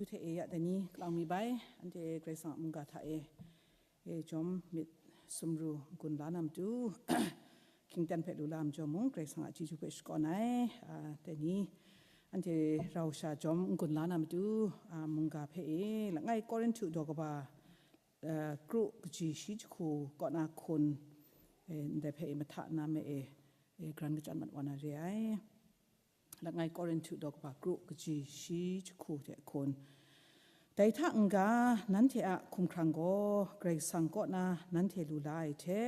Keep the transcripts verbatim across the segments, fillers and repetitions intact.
Hte e ya dai ni kalang mi bai, anhte Karai Kasang a mungga hta e, e jawm myit sumru n-gun la na matu, hkingten hpe lu la ai majaw mung, Karai Kasang a chyeju hpe shakawn ai, a, dai ni, anhte rau sha jawm n-gun la na matu, a, mungga hpe e, langai Korinhtu daw kaba, a, kru kaji shi jahku kaw na hkun, e, ndai hpe e mahta na me e, e, garan kachyan mat wa na re ai. Langai Korinhtu daw kaba kru kaji shi jahku hte hkun. Dai hta n-ga, nanhte a hkumhkrang gaw Karai Kasang kaw na nanhte lu la ai hte,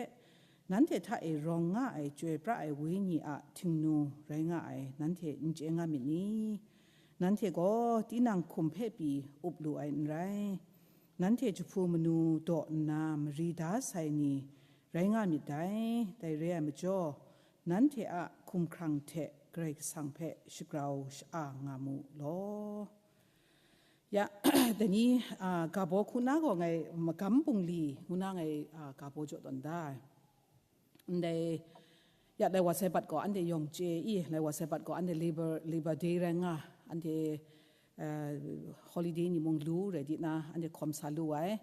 nanhte hta e rawng nga ai Chyoi pra ai Wenyi a htingnu rai nga ai nanhte n chye nga myit ni? Nanhte gaw tinang hkum hpe pyi up lu ai n rai. Nanhte jahpu manu daw nna mari da sai ni rai nga myit dai. Dai re ai majaw, nanhte a hkumhkrang hte Karai Kasang hpe shagrau sha-a nga mu law. Ya, dai ni, a, ga baw hku na gaw ngai magam bungli ngu na ngai, a, ga baw jaw tawn da ai. Ndai, ya, lai wa sai bat gaw anhte yawng chye i, lai wa sai bat gaw anhte Labour, Labour Day rai nga, anhte, a, holiday ni mung lu rai di na, anhte hkawm sa lu ai.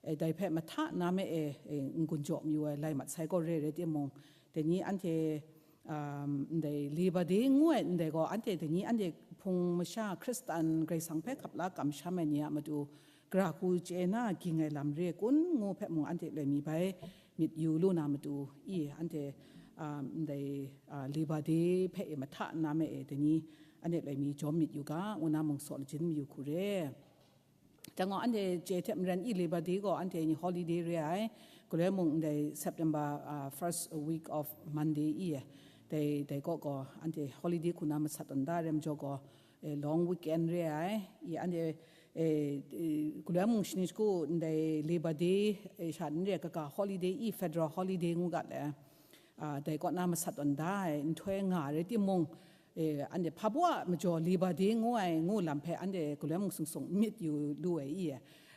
E, dai hpe mahta na me e, e, n-gun jaw mayu ai lai mat sai gaw re rai timung, dai ni anhte, um, ndai Labour Day ngu ai ndai gaw, anhte dai ni anhte hpung masha Hkristan Karai Kasang hpe hkap la kamsham ai ni a matu, gara hku chye na ging ai lam re kun ngu hpe mung anhte loi mi bai myit yu lu na matu, i anhte, um, ndai, a, Labour Day hpe e mahta na me e dai ni anhte loi mi jawm myit yu ga, ngu na mung saw lajin mayu hku re. Jang gaw, anhte chye hte maren i Labour Day gaw anhte ni holiday re ai. Galoi mung ndai September, ah, first week of Monday i e. Dai, dai kaw gaw anhte holiday hku na masat tawn da ai majaw gaw, eh, long weekend re ai. I anhte, eh, eh, galoi mung shani shagu ndai Labour Day, eh, sha n re ai kaga holiday i federal holiday ngu ga le. Ah, dai kaw na masat tawn da ai nhtoi nga rai timung, eh, anhte hpa baw a majaw Labour Day ngu ai ngu lam hpe anhte galoi mung sung sung myit yu lu ai i,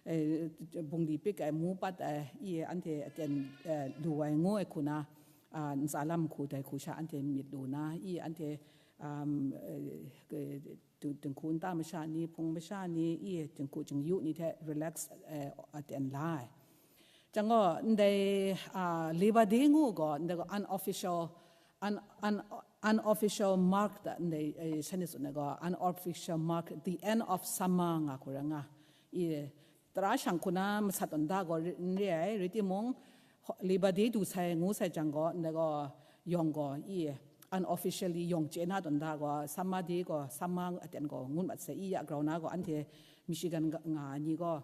eh, bungli pik ai, mu pat ai i, anhte aten, eh, lu ai ngu ai hku na, ah, ntsa lam hku dai hku sha anhte myit lu na i, anhte, um, eh, eh, du-, dinghku nta masha ni, hpung masha ni i, dinghku chingyu ni hte relax, eh, aten la ai. Jang gaw, ndai, ah, Labour Day ngu gaw, ndai gaw unofficial, un-, un-, unofficial mark da, ndai, eh, shanhte tsun ai gaw, unofficial mark, the end of summer nga hku rai nga. I, tara shang hku na masat tawn da gaw re, n re ai, rai timung, ho-, Labour Day du sai, ngu sai jang gaw, ndai gaw, yawng gaw, i, unofficially yawng chye na tawn da gaw, summer day gaw, summer aten gaw, ngut mat sai, i, ya grau na gaw, anhte Michigan nga, nga ai ni gaw,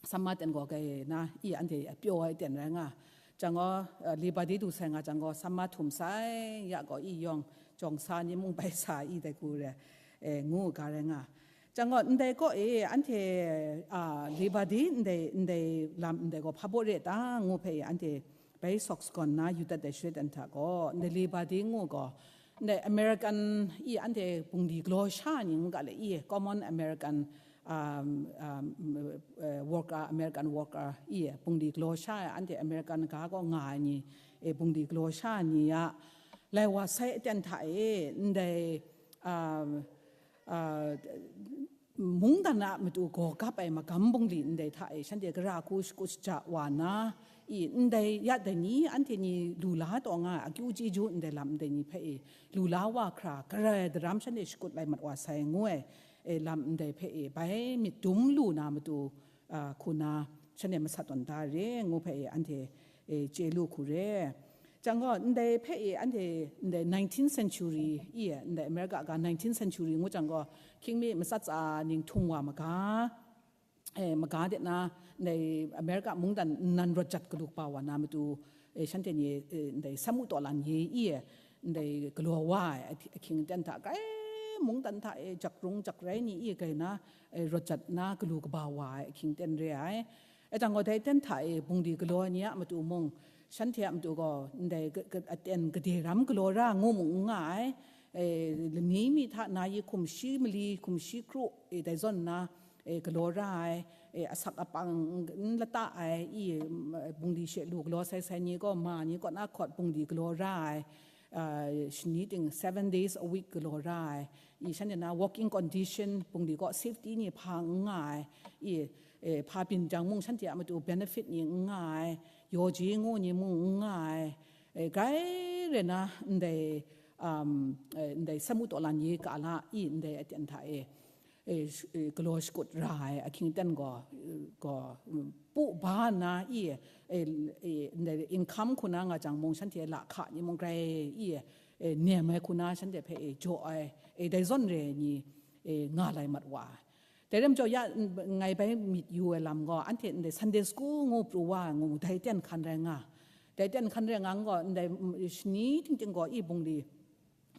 summer ten gaw kai na, i anhte a pyaw ai ten rai nga. Jang gaw, eh, Labour Day du sai nga jang gaw, summer htum sai ya gaw, i yawng jawng sa ni mung bai sa i dai hku re, eh, ngu ga rai nga. Jang gaw, ndai kaw e, anhte, ah, Labour Day ndai, ndai lam ndai gaw hpa baw re ta ngu hpe i anhte bai sawk sagawn na yu dat ai share ten hta gaw, ndai Labour Day ngu gaw, ndai American i anhte bungli galaw sha ni ngu ga le i, common American, um, um, eh, worker, American worker i bungli galaw sha ai anhte American ga gaw nga ai ni, eh, bungli galaw sha ni a lai wa sai aten hta e, ndai, um, uh, mungdan a matu gaw gap ai magam bungli ndai hta e, shanhte gara hku shakut shaja wa na, i ndai ya dai ni, anhte ni lu la taw nga ai, akyu chyeju ndai lam ndai ni hpe e, lu la wa hkra, garai daram shanhte shakut lai mat wa sai ngu ai, e, lam ndai hpe e, bai myit dum lu na matu, a, hku na, shanhte masat tawn da re ngu hpe e, anhte, e, chye lu hku re. Jang gaw, ndai hpe e, anhte, ndai nineteenth century i e, ndai America ga nineteenth century ngu jang gaw, hkying mi matsat tsa ning htum wa maga, e, maga de na, ndai America mungdan nnan rawt jat galu kaba wa na matu, e, shanhte ni, e, ndai samu taw lan ye i e, ndai galaw wa ai ahkying ten hta, grai mungdan hta e, jak rung jak rai ni i e, grai na, e, rawt jat na galu kaba wa ai ahkying ten re ai. E jang gaw, dai ten hta e bungli galaw ai ni a matu mung, shanhte a matu gaw, ndai ga-, ga-, aten gade ram galaw ra ngu mung n nga ai, e, lani mi hta na i hkum shi mali, hkum shi kru, e, dai zawn na, e, galaw ra ai, e, asak apang n lata ai, i, m, bungli she lu galaw sai sai ni gaw, ma ni kaw na hkawt bungli galaw ra ai, uh, shani ting seven days a week galaw ra ai, i shanhte na working condition bungli gaw safety ni hpa n nga ai, i, eh, hpa byin jang mung shanhte a matu benefit ni n nga ai, yaw je ngu ni mung n nga ai, eh, grai rai na ndai, um, eh, ndai samu tawlan ye ka la i ndai aten hta e, e, sh- e, galaw shakut ra ai ahkying aten gaw, e, gaw, mm, pu ba nna i, e, e, ndai income hku na nga jang mung shanhte lahka ni mung grai i, e, nem ai hku na shanhte hpe e jaw ai, e, dai zawn re ai ni, e, nga lai mat wa ai. Dai rai majaw ya, n- ngai bai myit yu ai lam gaw, anhte ndai Sunday school ngu pru wa ai ngu, dai ten hkan rai nga. Dai ten hkan rai nga gaw, ndai, mm, shani ting ting gaw i bungli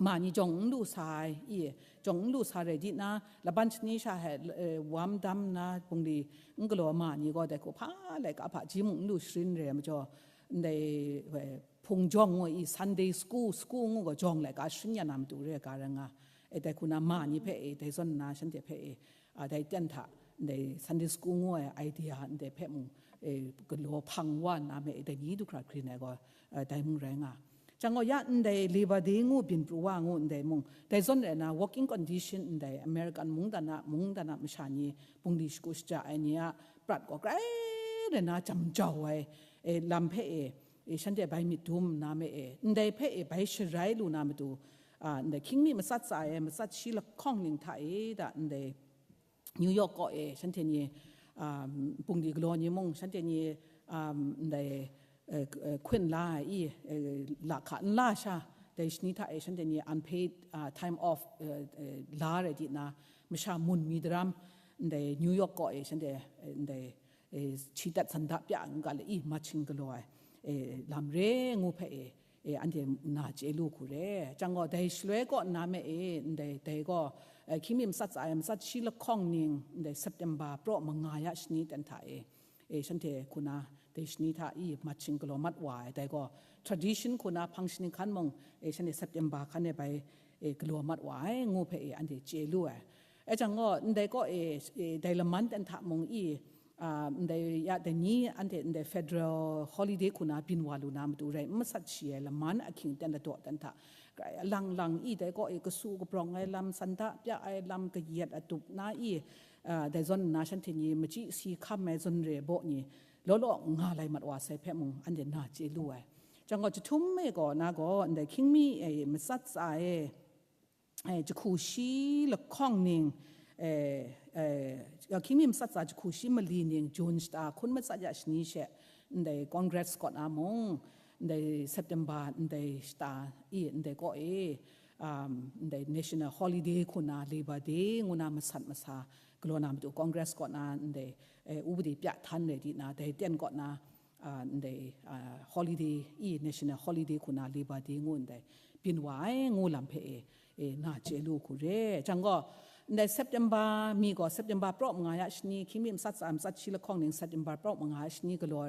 ma ni jawng n lu sa ai, i, jawng n lu sa rai di na, laban shani sha he, e, wam dam na bungli n galaw ma ni gaw dai hku hpa laika hpa ji mung n lu sharin rai ai majaw, ndai, e, hpung jawng ngu i Sunday school, school ngu gaw jawng laika sharin ya na matu re ai ga rai nga. E, dai hku na ma ni hpe e, dai zawn nna shanhte hpe e, a, dai ten hta, ndai Sunday school ngu ai idea ndai hpe mung, e, galaw hpang wa nna me, e, dai ni du hkra grin ai gaw, e, dai mung rai nga. Jang gaw ya ndai Labour Day ngu byin pru wa ngu ndai mung, dai zawn rai na working condition ndai American mungdan a, mungdan a masha ni bungli shagu shaja ai ni a prat gaw grai rai na jam jau ai, e, lam hpe e, e, shanhte bai myit dum nna me e, ndai hpe e, bai sharai lu na matu, a, ndai hkying mi matsat tsa e, matsat shi lahkawng ning hta e, da ndai New York kaw e shanhte ni, um, bungli galaw ni mung, shanhte ni, um, ndai, eh, eh, hkun la ai i, eh, lahka n la sha, dai shani hta e shanhte ni unpaid, uh, time off, eh, eh, la rai di na, masha mun mi daram, ndai New York kaw e shanhte, eh, ndai, eh, chi dat san da pya n ga le i, machin galaw ai, eh, lam re ngu hpe e, e, anhte na chye lu hku re. Jang gaw, dai shaloi kaw nna me e, ndai, dai gaw, e, hkying mi matsat tsa e, matsat shi lahkawng ning, ndai September praw manga ya shani ten hta e, e, shanhte hku na, dai shani hta i machin galaw mat wa ai, dai gaw, tradition hku na hpang shani hkan mung, e, shanhte September hkan e bai, e, galaw mat wa ai, ngu hpe e, anhte chye lu ai. E jang gaw, ndai kaw e, e, dai laman ten hta mung i, a, ndai ya dai ni anhte ndai federal holiday hku na byin wa lu na matu rai n masat shi ai laman ahkying ten ladaw ten hta, grai alang lang i dai kaw e kasu kabrawng ai lam, san da pya ai lam, kayat atup na i, a, dai zawn nna shanhte ni machyi si hkam ai zawn re baw ni law law nga lai mat wa sai hpe mung anhte na chye lu ai. Jang gaw, jahtum e gaw na gaw ndai hkying mi e matsat tsa e, eh, jahku shi lahkawng ning, eh, eh, hkying mi matsat tsa jahku shi mali ning June shata hkun matsat ya shani she, ndai Congress kaw na mung, ndai September ndai shata i, ndai kaw e, um, ndai National Holiday hku na, Labour Day ngu na masat masa galaw na matu Congress kaw na ndai, eh, upadi pya htan rai di na, dai ten kaw na, a, ndai, a, holiday i, national holiday hku na Labour Day ngu ndai byin wa ai ngu lam hpe e, e, na chye lu hku re. Jang gaw, ndai September mi gaw, September praw manga ya shani, hkying mi matsat tsa matsat shi lahkawng ning September praw manga ya shani galaw,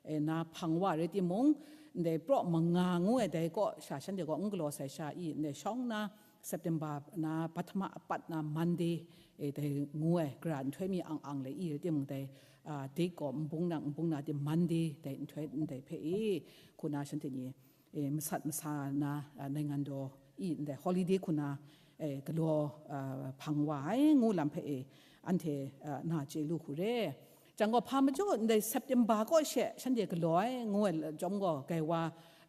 e, na hpang wa rai timung, ndai praw manga ngu ai dai kaw sha shanhte gaw n galaw sai sha i, ndai shawng na, September na pahtama apat na Monday, e, dai ngu ai, gara nhtoi mi ang ang le i rai timung dai, a, date gaw nbung nang nbung na di Monday dai nhtoi ndai hpe e, hku na shanhte ni, e, masat masa na, a, naingan daw i ndai holiday hku na, e, galaw, a, hpang wa ai ngu lam hpe e, anhte, a, na chye lu hku re. Jang gaw, hpa majaw ndai September kaw she shanhte galaw ai ngu ai la- chyawm gaw, gaiwa,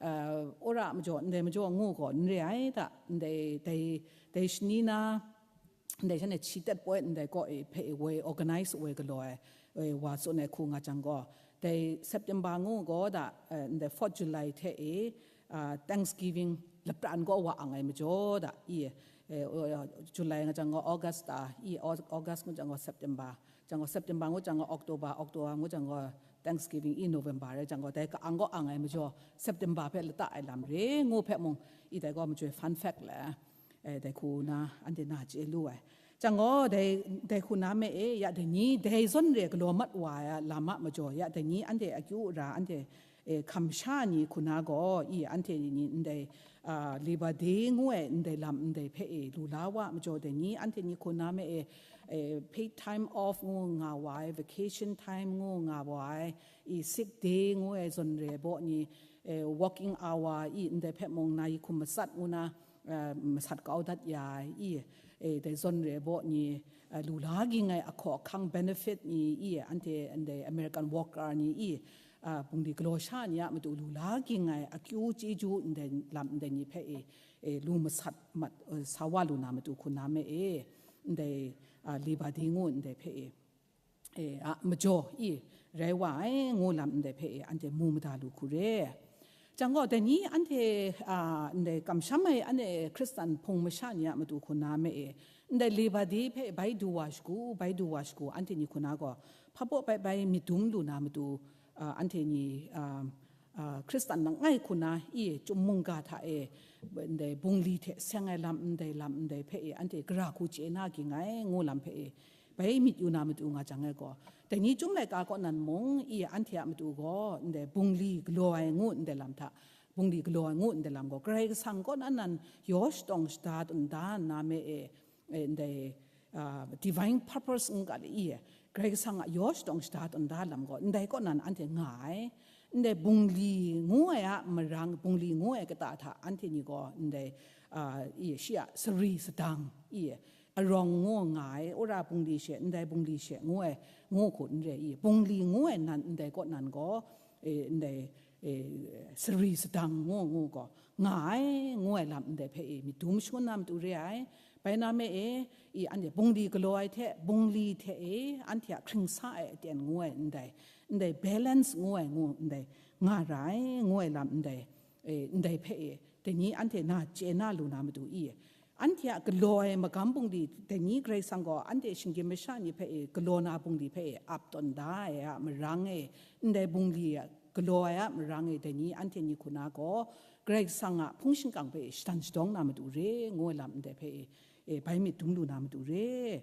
uh, ora majaw, ndai majaw ngu gaw n re ai da, ndai, dai, dai shani na, ndai shanhte chi tet poi ndai kaw e hpe e woi organize woi galaw ai, e wa tsun ai hku nga jang gaw, dai September ngu gaw da, eh, ndai fourth July hte e, ah, Thanksgiving lapran gaw wa ang ai majaw da, i, eh, o- July nga jang gaw August ta, i Au- August ngu jang gaw September, jang gaw September ngu jang gaw October, October ngu jang gaw Thanksgiving i November rai jang gaw, dai ka ang gaw ang ai majaw September hpe lata ai lam re ngu hpe mung, i dai gaw majoi fun fact le, eh, dai hku na anhte na chye lu ai. Jang gaw, dai, dai hku na me e, ya dai ni, dai zawn re galaw mat wa ai lam a majaw, ya dai ni anhte akyu ara, anhte, eh, hkam sha ni hku na gaw, i, anhte ni ndai, ah, Labour Day ngu ai ndai lam ndai hpe e, lu la wa majaw, dai ni, anhte ni hku na me e, eh, paid time off ngu nga wa ai, vacation time ngu nga wa ai, i sick day ngu ai zawn re baw ni, eh, working hour i ndai hpe mung na yi hkum matsat ngu na, eh, masat kau dat ya ai i, eh, dai zawn re baw ni, eh, lu la ging ai ahkaw ahkang benefit ni i, anhte ndai American worker ni i, ah, bungli galaw sha ni a matu lu la ging ai akyu chyeju ndai lam ndai ni hpe e, e, lu masat mat, eh, sa wa lu na matu hku na me e, ndai, ah, Liberty ngu ndai hpe e, e, a, majaw i, rai wa ai ngu lam ndai hpe e, anhte mu mada lu hku re. Jang gaw, dai ni anhte, a, ndai kamsham ai anhte Hkristan hpung masha ni a matu hku na me e, ndai Liberty hpe bai du wa shagu, bai du wa shagu, anhte ni hku na gaw, hpa baw bai bai myit dum lu na matu, a, anhte ni, a, a, Hkristan langai hku na i, chyum mungga hta e, ndai bungli hte seng ai lam ndai lam ndai hpe e, anhte gara hku chye na ging ai ngu lam hpe e, bai myit yu na matu nga jang ai gaw, dai ni chyum laika kaw nan mung i, anhte a matu gaw, ndai bungli galaw ai ngu ndai lam hta, bungli galaw ai ngu ndai lam gaw, Karai Kasang kaw nan nan yaw shatawng shada tawn da nna me e, e, ndai, a, divine purpose n ga le i, Karai Kasang a yaw shatawng shada tawn da lam gaw, ndai kaw nan anhte nga ai. Ndai bungli ngu ai a marang, bungli ngu ai kata hta anhte ni gaw, ndai, a, i, shi a sari sadang, i, arawng ngu nga ai, wora bungli she, ndai bungli she ngu ai, ngu hku n re i, bungli ngu ai nan ndai kaw nan gaw, e, ndai, e, sari sadang ngu ngu gaw, nga ai, ngu ai lam ndai hpe e, myit dum shangun na matu re ai. Bai na me e, i, anhte bungli galaw ai hte, bungli hte e, anhte a hkring sa ai aten ngu ai ndai, ndai balance ngu ai ngu ndai, nga ra ai, ngu ai lam ndai, e, ndai hpe e, dai ni anhte na chye na lu na matu i, anhte a galaw ai magam bungli, dai ni Karai Kasang gaw anhte shinggyim masha ni hpe e, galaw na bungli hpe e, ap tawn da ai a marang e, ndai bungli a galaw ai a marang e, dai ni anhte ni hku na gaw, Karai Kasang a hpung shingkang hpe e, shatan shadawng na matu re, ngu ai lam ndai hpe e, e, bai myit dum lu na matu re.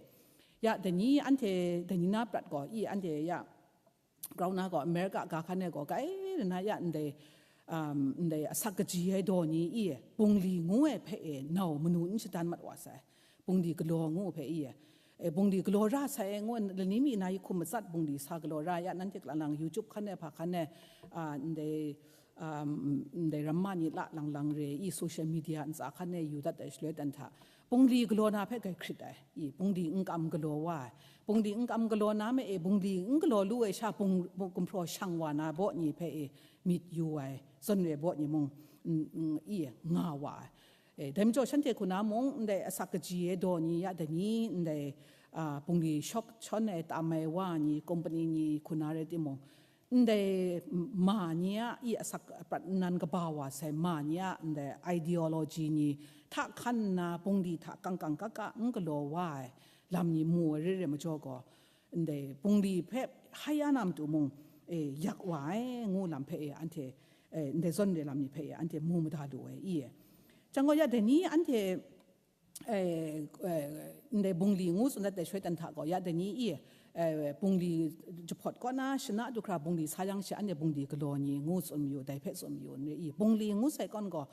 Ya, dai ni anhte, dai ni na prat gaw, i, anhte ya, grau na gaw, America ga hkan e gaw, kai rana ya ndai, um, ndai asak kaji ai daw ni i, bungli ngu ai hpe e, nau manu n shadan mat wa sai. Bungli galaw ngu hpe i, e, bungli galaw ra sai ngu, lani mi na yi hkum matsat bungli sa galaw ra ya, nanhte kalang lang YouTube hkan e, hpa hkan e, a, ndai, um, ndai ramma ni la lang lang re i, social media ntsa hkan e yu dat ai shaloi dan hta, bungli galaw na hpe gai hkrit ai, i, bungli n kam galaw wa ai, bungli n kam galaw na me e, bungli n galaw lu ai sha, bung, bung gumhpraw shang wa na baw ni hpe e, myit yu ai, zawn re baw ni mung, n, n, i, nga wa ai. E, dai majaw shanhte hku na mung, ndai asak kaji ai daw ni ya, dai ni, ndai, a, bungli shawk shawn ai tam ai wa ni, company ni hku na rai timung, ndai ma ni a i asak aprat nnan kaba wa sai ma ni a ndai ideology ni hta hkan nna bungli hta kangkang kaka n galaw wa ai lam ni mu ai re re majaw gaw, ndai bungli hpe hai ya na matu mung, e, yak wa ai ngu lam hpe e anhte, e, ndai zawn re lam ni hpe e anhte mu mada lu ai i. Jang gaw ya dai ni anhte, eh, eh, ndai bungli ngu tsun dat ai shoi dan hta gaw, ya dai ni i, eh, bungli jahpawt kaw na, shana du hkra bungli sa yang she, anhte bungli galaw ni ngu tsun mayu, dai hpe tsun mayu, n re i, bungli ngu sai kawn gaw,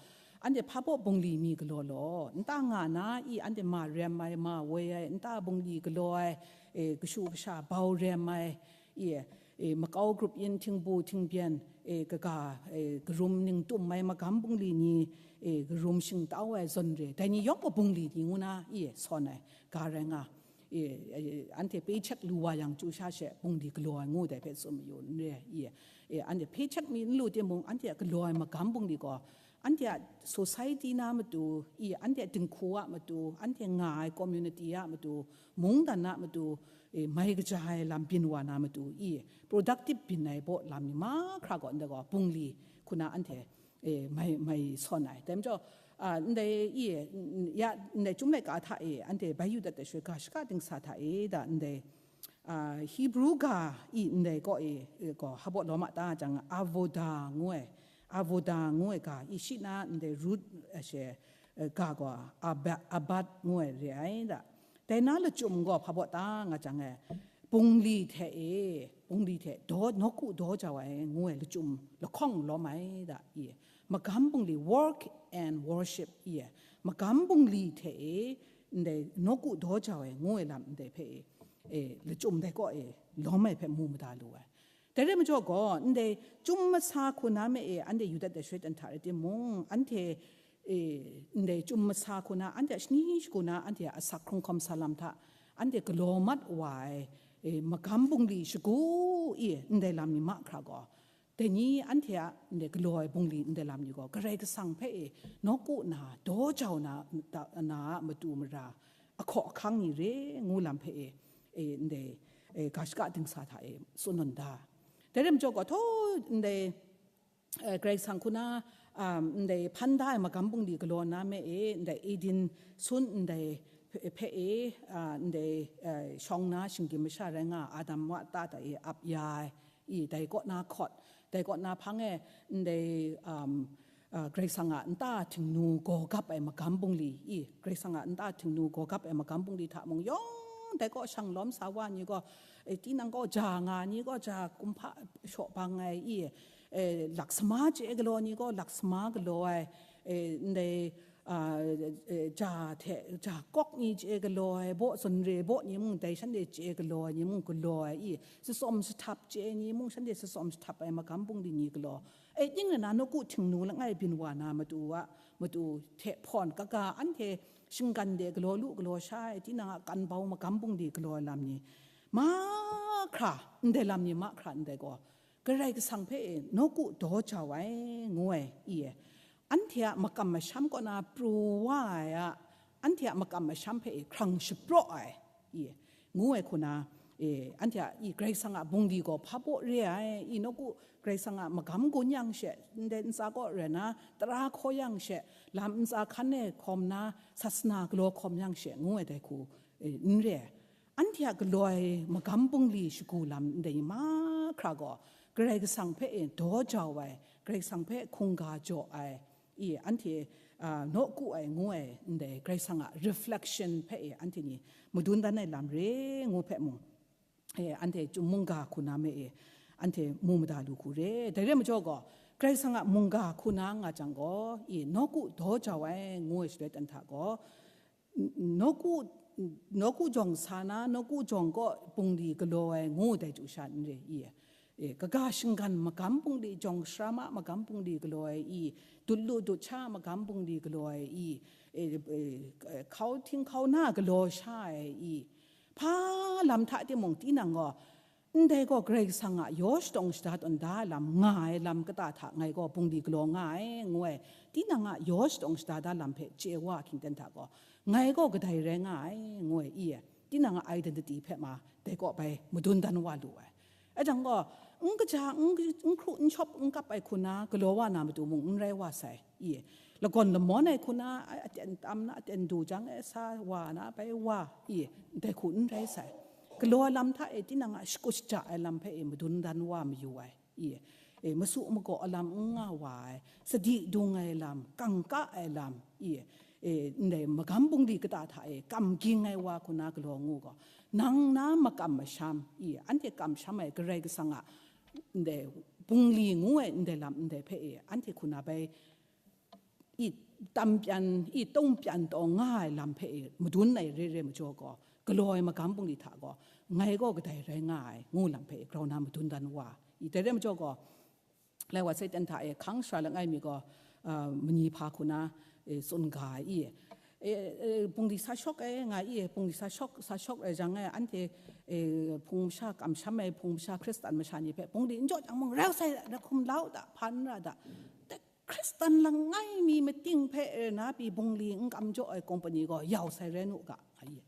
anhte hpa baw bungli mi galaw law, nta nga na i, anhte ma rem ai, ma woi ai, nta bungli galaw ai, eh, kashu kasha bau rem ai, i, e, makau grup yin htingbu htingbyen, e, kaga, e, karum ning tum ai magam bungli ni, e, karum shingtau ai zawn re, dai ni yawng gaw bungli ni ngu na, e, sawn ai, ga rai nga, e, e, anhte paycheck lu wa yang chyu sha she, bungli galaw ai ngu dai hpe tsun mayu n re, e, e, anhte paycheck mi n lu timung, anhte a galaw ai magam bungli gaw, anhte a society na matu, i, anhte a dinghku a matu, anhte nga ai community a matu, mungdan a matu, i, mai kaja ai lam byin wa na matu, i, productive byin ai baw lam ni mahkra gaw, ndai gaw bungli hku na anhte, e, mai, mai sawn ai. Dai majaw, a, ndai, i, n-, ya, ndai Chyum laika hta e, anhte bai yu dat ai shaloi ga shaka dingsa hta e, da ndai, a, Hebrew ga i ndai kaw e, e, gaw, hpa baw lawm a ta jang, avoda ngu ai, avoda ngu ai ga i shi na ndai root, a, she, e, ga gaw, aba-, abad ngu ai re ai da. Dai na lachyum gaw hpa baw ta nga jang e, bungli hte e, bungli hte daw, nawku daw jau ai ngu ai lachyum lahkawng lawm ai da i. Magam bungli, work and worship i. Magam bungli hte e, ndai nawku daw jau ai ngu ai lam ndai hpe e, e, lachyum dai kaw e lawm ai hpe mu mada lu ai. Dai rai majaw gaw, ndai chyum masa hku na me e, anhte Yuda dai shaloi dan hta rai timung, anhte, e, ndai chyum masa hku na, anhte a shani shagu na, anhte a asak hkrung hkawm sa lam hta, anhte galaw mat wa ai, e, magam bungli shagu i, ndai lam ni mahkra gaw, dai ni anhte a ndai galaw ai bungli ndai lam ni gaw, Karai Kasang hpe e nawku na, daw jau na, na a matu mara, ahkaw ahkang ni re ngu lam hpe e, e, ndai, e, ga shaka dingsa hta e tsun lawm da. Dai rai majaw gaw, htaw ndai, e, Karai Kasang hku na, um, ndai hpan da ai magam bungli galaw na me e, ndai Eden sun ndai hpe, hpe e, a, ndai, e, shawng na shinggyim masha rai nga, Adam wa ta ta e ap ya ai, i, dai kaw na hkawt, dai kaw na hpang e, ndai, um, a, Karai Kasang a nta htingnu gaw gap ai magam bungli, i, Karai Kasang a nta htingnu gaw gap ai magam bungli hta mung yawng, dai kaw shang lawm sa wa ni gaw, e, tinang gaw ja nga ni gaw ja kumhpa shaw bang ai, i, e, laksama chye galaw ni gaw laksama galaw ai, e, ndai, a, e, ja hte, ja kawk ni chye galaw ai, baw zunre baw ni mung, dai shanhte chye galaw ai ni mung galaw ai, i, tsawm shahtap chye ni mung, shanhte tsawm shahtap ai magam bungli ni galaw. E, ning rai na, nawku htingnu langai byin wa na matu a, matu hte hpawn kaga anhte shinggan de galaw lu galaw sha ai, tinang a kan bau magam bungli galaw ai lam ni mahkra, ndai lam ni mahkra ndai gaw, Karai Kasang hpe e nawku daw jau ai, ngu ai, i e. Anhte a makam masham kaw na pru wa ai a, anhte a makam masham hpe e hkrang shapraw ai, i e, ngu ai hku na, e, anhte a, i, Karai Kasang a bungli gaw hpa baw re ai, i, nawku Karai Kasang a magam gun yang she, ndai ntsa kaw rai na, tara hkaw yang she, lam ntsa hkan e hkawm na, sasana galaw hkawm yang she, ngu ai dai hku, e, n re ai. Anhte a galaw ai magam bungli shagu lam ndai mahkra gaw, Karai Kasang hpe e daw jau ai, Karai Kasang hpe hkungga jaw ai, i, anhte, a, nawku ai ngu ai ndai Karai Kasang a reflection hpe e anhte ni madun dan ai lam re ngu hpe mung, e, anhte chyum mungga hku na me e, anhte mu mada lu hku re. Dai rai majaw gaw, Karai Kasang a mungga hku na nga jang gaw, i, nawku daw jau ai ngu ai shaloi dan hta gaw, n-, nawku, nawku jawng sa na, nawku jawng kaw bungli galaw ai ngu dai chyu sha n re i? E, kaga shinggan magam bungli, jawng sharam a magam bungli galaw ai i? Dut lu dut sha a magam bungli galaw ai i? E, e, hkau htinghkau na galaw sha ai i? Hpa lam hta timung, tinang gaw, ndai gaw Karai Kasang a yaw shadawng shada tawn da ai lam nga ai lam kata hta ngai gaw bungli galaw nga ai, ngu ai, tinang a yaw shadawng shada da lam hpe chye wa hkying ten hta gaw, ngai gaw kadai rai nga ai, ngu ai, i e, tinang a identity hpe ma dai kaw bai madun dan wa lu ai. Ai jang gaw, n kaja, n, n hkru, n shawp, n kap ai hku na galaw wa na matu mung n rai wa sai, i e. Lagawn lamawn ai hku na, a-, aten tam na, aten du jang e sa wa na bai wa, i e, ndai hku n rai sai. Galaw ai lam hta e tinang a shakut shaja ai lam hpe e madun dan wa mayu ai, i e. E, masu magaw ai lam n nga wa ai, sadi dung ai lam, kangka ai lam, i e. E, ndai magam bungli kata hta e kam ging ai wa hku na galaw ngu gaw, nang na makam masham, i e, anhte kamsham ai Karai Kasang a ndai bungli ngu ai ndai lam ndai hpe e, anhte hku na bai i tam pyan, i tawng pyan taw nga ai lam hpe e madun ai re re majaw gaw, galaw ai magam bungli hta gaw, ngai gaw kadai rai nga ai, ngu lam hpe e grau na madun dan wa. I dai re majaw gaw, lai wa sai ten hta e hkang shara langai mi gaw, a, mani hpa hku na, e, tsun ga ai i? E, e, bungli sa shawk ai nga i? Bungli sa shawk, sa shawk ai jang e, anhte, e, hpung masha kamsham ai, hpung masha Hkristan masha ni hpe, bungli n jaw jang mung, rau sai, ra hkum lau da, hpa n ra da. Dai Hkristan langai mi mating hpe, e, na pyi bungli n kam jaw ai kompani gaw yau sai rai nu ga, nga i?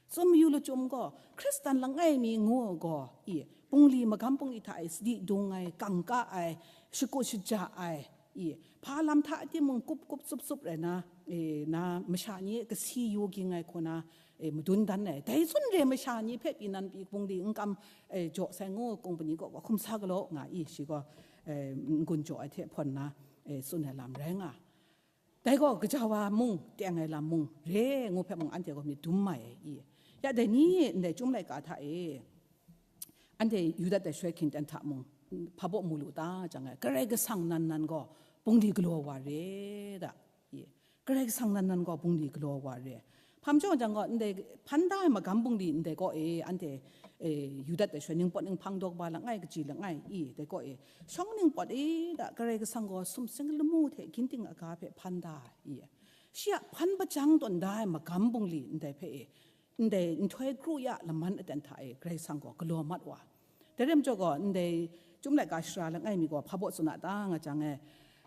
Tsun mayu lachyum gaw, Hkristan langai mi ngu gaw, i, bungli magam bungli hta e sadi dung ai, kangka ai, shakut shaja ai, i, hpa lam hta timung kup kup tsup tsup rai na, e, na masha ni kasi yu ging ai hku na, e, madun dan ai. Dai tsun re masha ni hpe pyi nan pyi bungli n kam, e, jaw sai ngu kompani gaw, gaw hkum sa galaw nga i, shi gaw, e, n-gun jaw ai hte hpawn na, e, tsun ai lam rai nga. Dai gaw gaja wa mung, teng ai lam mung, re ngu hpe mung anhte gaw myit dum mai ai i? Ya dai ni ndai Chyum laika hta e, anhte Yuda dai shaloi hkying ten hta mung, hpa baw mu lu ta jang e, Karai Kasang nan nan gaw bungli galaw wa re da, i? Karai Kasang nan nan gaw bungli galaw wa re. Hpa majaw jang gaw, ndai hpan da ai magam bungli ndai kaw e, anhte, e, yu dat ai shaloi, ningpawt ninghpang daw kaba langai, kaji langai, i, dai kaw e, shawng ningpawt e da, Karai Kasang gaw sumsing lamu hte ginting aga hpe hpan da ai, i, shi a hpan hpajang tawn da ai magam bungli ndai hpe e, ndai nhtoi kru ya laman aten hta e, Karai Kasang gaw galaw mat wa. Dai rai majaw gaw, ndai Chyum laika shara langai mi gaw hpa baw tsun a ta nga jang e,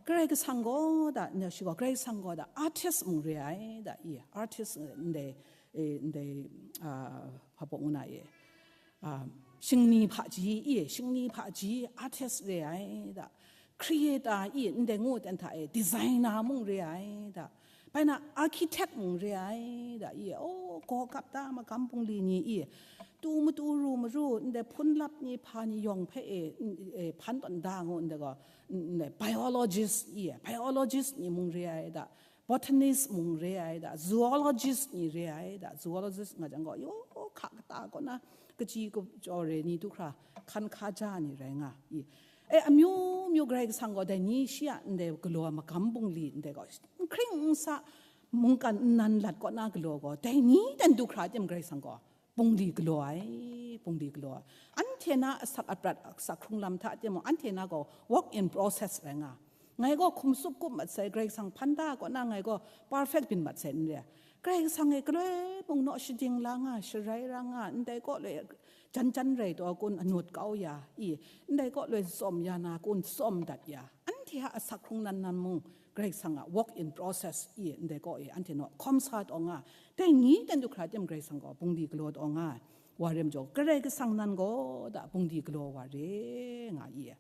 Karai Kasang gaw da, ndai shi gaw Karai Kasang gaw da, artist mung re ai da, i, artist, ndai, e, ndai, a, hpa baw ngu na e, a, shingni hpaji, i, shingni hpaji, artist re ai da, creator, i, ndai ngu ten hta e, designer mung re ai da, bai na architect mung re ai da, i, o, gaw kap da, magam bungli ni, i, tu matu ru maru, ndai hpun lap ni hpa ni yawng hpe e, n-, e, hpan tawn da ngu ndai gaw, n-, ndai biologist, i, biologist ni mung re ai da, botanist mung re ai da, zoologist ni re ai da, zoologist nga jang gaw, yo, hka kata kaw na, kaji kajaw re ni du hkra, hkan hka ja ni rai nga, i. E, amyu myu Karai Kasang gaw dai ni shi a ndai galaw ai magam bungli ndai gaw, n hkring n sa, mungkan nnan lat kaw na galaw gaw, dai ni ten du hkra tim Karai Kasang gaw, bungli galaw ai, bungli galaw ai. Anhte na asak aprat, asak hkrung lam hta timung, anhte na gaw work in process rai nga. Ngai gaw hkum tsup kup mat sai, Karai Kasang hpan da kaw na ngai gaw perfect byin mat sai n re ai. Karai Kasang e galoi mung naw shading la nga, sharai ra nga, ndai kaw loi jan jan rai taw kun anut kau ya, i, ndai kaw loi tsawm ya na kun tsawm dat ya. Anhte a asak hkrung nan nan mung, Karai Kasang a work in process, i, ndai kaw e, anhte naw hkawm sa taw nga, dai ni ten du hkra tim Karai Kasang gaw bungli galaw taw nga ai. Wa rem jaw, Karai Kasang nan gaw da bungli galaw wa re nga i.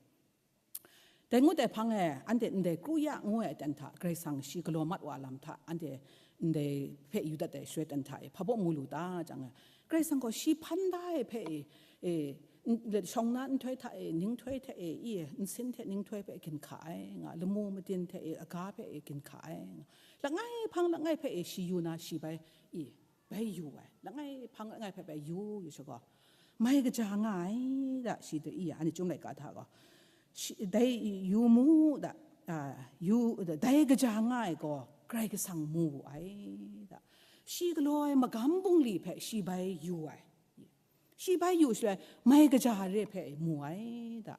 Dai ngut ai hpang e, anhte ndai kru ya ngu ai aten hta, Karai Kasang shi galaw mat wa lam hta, anhte ndai hpe yu dat ai shaloi ten hta e, hpa baw mu lu ta jang e, Karai Kasang gaw shi hpan da ai hpe e, e, n-, shawng na nhtoi hta e, ninghtoi hta e, i, nsin hte ninghtoi hpe ginhka ai nga, lamu matin hte e, aga hpe e, ginhka ai nga, langai hpang langai hpe e, shi yu na, shi bai, i, bai yu ai, langai hpang langai hpe bai yu, yu sha gaw, mai kaja nga ai da, shi da i, anhte Chyum laika hta gaw, shi, dai yu mu da, a, yu, dai kaja nga ai gaw, Karai Kasang mu wu ai da. Shi galaw ai magam bungli hpe shi bai yu ai. Shi bai yu shaloi, mai kaja re hpe mu ai da.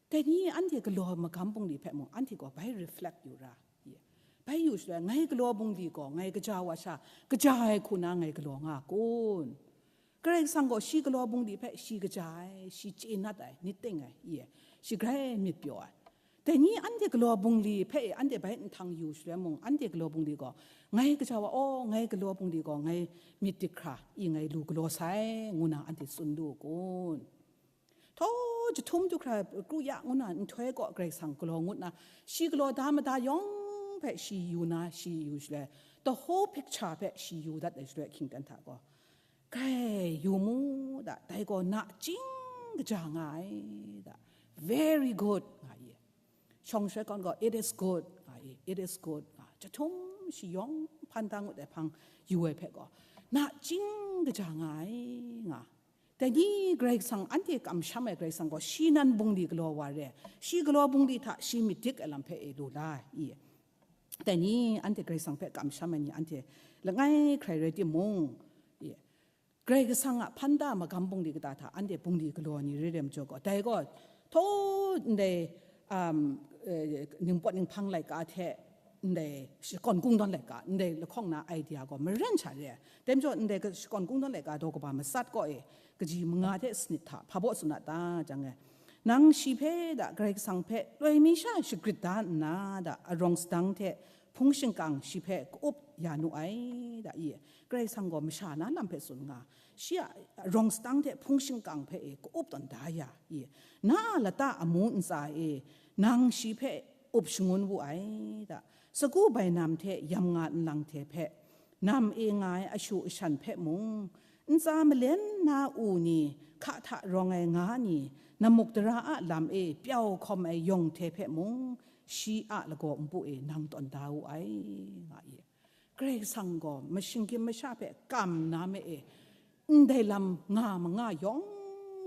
Dai ni anhte galaw ai magam bungli hpe mung, anhte gaw bai reflect yu ra. Bai yu shaloi, ngai galaw bungli gaw, ngai kaja wa sha, kaja ai hku na ngai galaw nga kun? Karai Kasang gaw shi galaw bungli hpe shi kaja ai, shi chye nat ai, nit ting ai, i, shi grai myit pyaw ai. Dai ni anhte galaw bungli hpe anhte bai nhtang yu shaloi mung, anhte galaw bungli gaw, ngai kaja wa, aw, ngai galaw bungli gaw, ngai myit dik hkra, i, ngai lu galaw sai, ngu na anhte tsun lu kun? Htaw jahtum du hkra kru ya ngu na nhtoi kaw Karai Kasang galaw ngut na, shi galaw da mada yawng hpe shi yu na, shi yu shaloi, the whole picture hpe shi yu dat ai shaloi hkying ten hta gaw, grai yu mu da, dai gaw nachying kaja nga ai da, very good nga i. Shawng shaloi kaw gaw, it is good nga i, it is good nga, jahtum shi yawng hpan da ngut ai hpang yu ai hpe gaw, nachying kaja nga ai nga. Dai ni Karai Kasang, anhte kamsham ai Karai Kasang gaw, shi nan bungli galaw wa re, shi galaw bungli hta shi myit dik ai lam hpe e lu la ai, i. Dai ni anhte Karai Kasang hpe kamsham ai ni anhte langai hkrai rai timung, i, Karai Kasang a hpan da magam bungli kata hta anhte bungli galaw ni re re majaw gaw, dai gaw, htaw ndai, um, eh, ningpawt ninghpang laika hte, ndai shakawn kungdawn laika, ndai lahkawng na idea gaw maren sha re ai. Dai majaw, ndai shakawn kungdawn laika daw kaba matsat kaw e, kaji manga hte sanit hta hpa baw tsun a ta jang e, nang shi hpe da Karai Kasang hpe loi mi sha shagrit da nna da, arawng sadang hte hpung shingkang shi hpe ka-up ya nu ai da i, Karai Kasang gaw masha na lam hpe tsun nga, shi a arawng sadang hte hpung shingkang hpe e ka-up tawn da ya i, na a lata amu ntsa e nang shi hpe up shangun wu ai da, sagu bainam hte yamnga nlang hte hpe nam e nga ai ashu ashan hpe mung, ntsa malen na u ni, hka hta rawng ai nga ni, namuk dara a lam e pyau hkawm ai yawng hte hpe mung, shi a lagaw npu e nang tawn da wu ai, nga i. Karai Kasang gaw mashinggyim masha hpe kam na me e, ndai lam nga manga yawng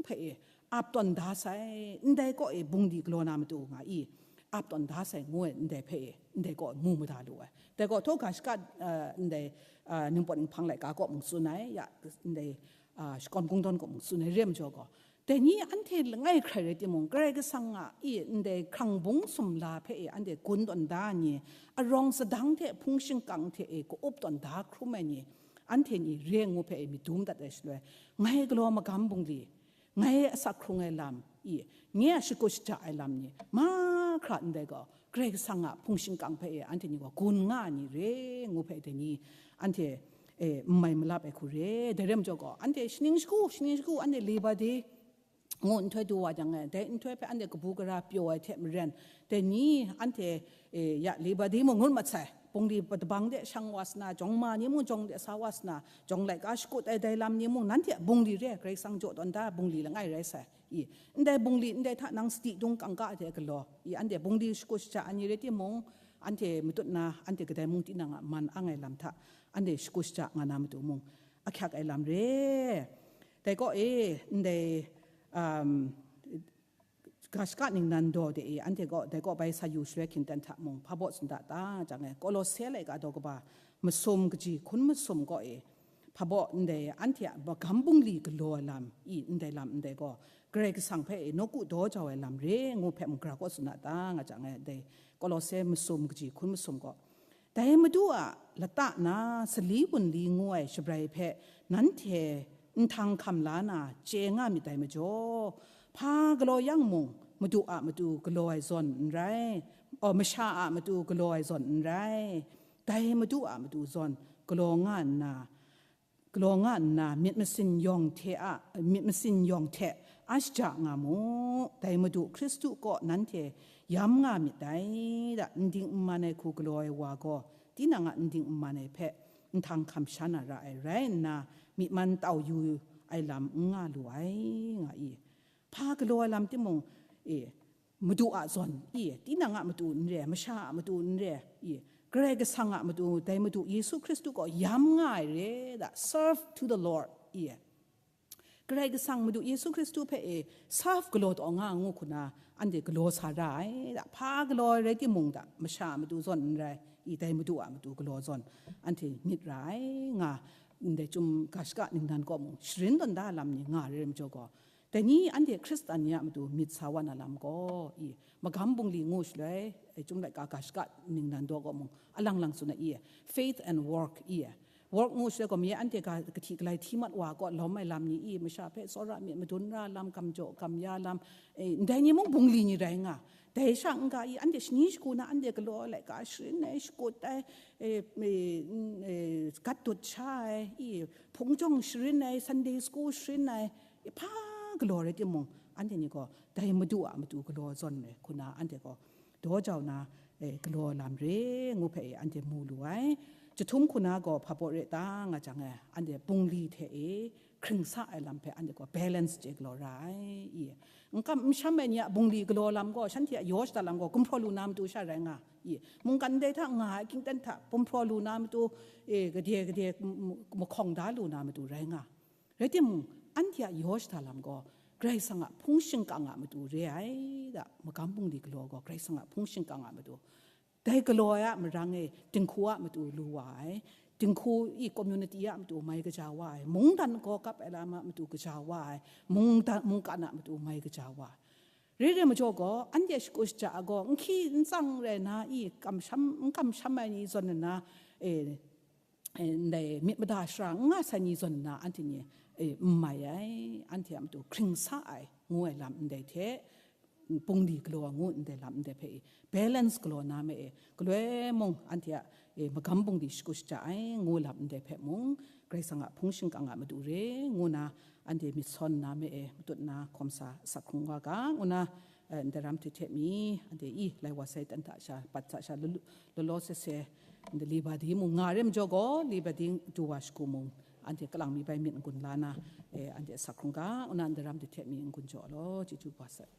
hpe e ap tawn da sai, ndai kaw e bungli galaw na matu nga i. ap tawn da sai ngu ai ndai hpe e, ndai kaw mu mada lu ai. Dai gaw htaw ga shaka, uh, ndai, uh, ningpawt ninghpang laika kaw mung tsun ai, ya, ndai, uh, shakawn kungdawn kaw mung tsun ai, re majaw gaw, dai ni anhte langai hkrai rai timung, Karai Kasang a i ndai hkrang bung sumla hpe e anhte gun tawn da ni, arawng sadang hte hpung shingkang hte e ka-up tawn da hkrum ai ni, anhte ni re ngu hpe e myit dum dat ai shaloi, ngai galaw magam bungli, ngai asak hkrung ai lam i, ngai a shakut shaja ai lam ni, mahkra ndai gaw, Karai Kasang a hpung shingkang hpe e anhte ni gaw gun nga ai ni re ngu hpe dai ni, anhte, e, n mai malap ai hku re. Dai re majaw gaw, anhte shaning shagu, shaning shagu, anhte Labor Day ngu nhtoi du wa jang e, dai nhtoi hpe anhte kabu gara pyaw ai hte maren, dai ni anhte, e, ya Labor Day mung ngut mat sai, bungli patabang de shang wa sana, jawng ma ni mung jawng de sa wa sana, jawng laika shakut ai dai lam ni mung, nanhte a bungli re, Karai Kasang jaw tawn da ai bungli langai rai sai. I, ndai bungli, ndai hta nang sadi dung kangka hte galaw, i, anhte bungli shakut shaja ai ni rai timung, anhte matut na, anhte kadai mung tinang a man ang ai lam hta, anhte shakut shaja nga na matu mung, ahkyak ai lam re. Dai kaw e, ndai, um, ga shaka ningnan daw de e, anhte gaw, dai kaw bai sa yu shaloi hkinten hta mung, hpa baw tsun da ta jang e, Kolose laika daw kaba masum kaji hkun masum kaw e, hpa baw ndai anhte a magam bungli galaw ai lam, i, ndai lam ndai gaw, Karai Kasang hpe e nawku daw jau ai lam re ngu hpe mung gara kaw tsun da ta nga jang e, dai Kolose masum kaji hkun masum gaw, dai Madu a lata na sali wunli ngu ai shabrai hpe nanhte nhtang hkam la na chye nga myit dai majaw, hpa galaw yang mung, Madu a matu galaw ai zawn n rai, aw, masha a matu galaw ai zawn n rai, dai Madu a matu zawn galaw nga nna, galaw nga nna, myit masin yawng hte a, myit masin yawng hte a shaja nga mu. Dai Madu Hkristu kaw nanhte yam nga myit dai, da, n ding n man ai hku galaw ai wa gaw, tinang a n ding n man ai hpe nhtang hkam sha na ra ai rai nna, myi man tau yu ai lam n nga lu ai, nga i. Hpa galaw ai lam timung, e, Madu a zawn, i, tinang a matu n re, masha a matu n re, i, Karai Kasang a matu, dai Madu Yesu Hkristu gaw yam nga ai re, da, serve to the Lord, i. Karai Kasang Madu Yesu Hkristu hpe e serve galaw taw nga ngu hku na, anhte galaw sa ra ai, da, hpa galaw ai rai timung da, masha a matu zawn n rai, i, dai Madu a matu galaw zawn, anhte myit ra ai, nga, ndai Chyum ga shaka ningnan kaw mung, sharin tawn da lam ni nga re ai majaw gaw, dai ni anhte Hkristan ni a matu myit sa wa na lam gaw, i, magam bungli ngu shaloi, e, Chyum laika ga shaka ningnan daw kaw mung, alang lang tsun ai, i, faith and work, i, work ngu shaloi gaw, mi anhte ga, kahti galai hti mat wa kaw lawm ai lam ni, i, masha hpe tsawra myit madun ra lam, gam jaw gam ya lam, e, ndai ni mung bungli ni rai nga. Dai sha n-ga i, anhte shani shagu na, anhte galaw ai laika sharin ai, shakut ai, e, e, n-, e, gat dut sha ai, i, hpung jawng sharin ai, Sunday school sharin ai, i, hpa galaw rai timung, anhte ni gaw dai Madu a matu galaw zawn ai hku na, anhte gaw daw jau na, e, galaw lam re ngu hpe e anhte mu lu ai. Jahtum hku na gaw hpa baw re ta nga jang e, anhte bungli hte e hkring sa ai lam hpe anhte gaw balance chye galaw ra ai, i. N kam n sham ai ni a bungli galaw lam gaw, shanhte a yaw shada lam gaw, gumhpraw lu na matu sha rai nga, i. Mungkan ndai hta nga ai hkying ten hta gumhpraw lu na matu, e, gade gade m-, m-, mahkawng da lu na matu rai nga. Rai timung, anhte a yaw shada lam gaw, Karai Kasang a hpung shingkang a matu re ai, da, magam bungli galaw gaw, Karai Kasang a hpung shingkang a matu. Dai galaw ai a marang e, dinghku a matu lu wa ai, dinghku i community a matu mai kaja wa ai, mungdan gaw kap ai lam a matu kaja wa ai, mungdan, mungkan a matu mai kaja wa ai. Re re majaw gaw, anhte shakut shaja a gaw, n hkyi n tsang rai na i, kamsham, n kamsham ai ni zawn nna, e, e, ndai myit mada shara n nga sai ni zawn nna, anhte ni, e, n mai ai, anhte a matu hkring sa ai, ngu ai lam ndai hte, bungli galaw ngu ndai lam ndai hpe e, balance galaw na me e, galoi mung anhte a, e, magam bungli shakut shaja ai ngu lam ndai hpe mung, Karai Kasang a hpung shingkang a matu re ngu na, anhte myit sawn na me e, matut na hkawm sa sak hkrung wa ga, ngu na, e, ndaram hte hte mi, anhte i, lai wa sai tan hta sha, pat hta sha, lulu-, lalaw sese, anhte Labor Day mung nga re majaw gaw, Labor Day du wa shagu mung, anhte kalang mi bai myit n-gun la na, e, anhte sak hkrung ga, ngu na ndaram hte hte mi n-gun jaw law, chyeju wa sai.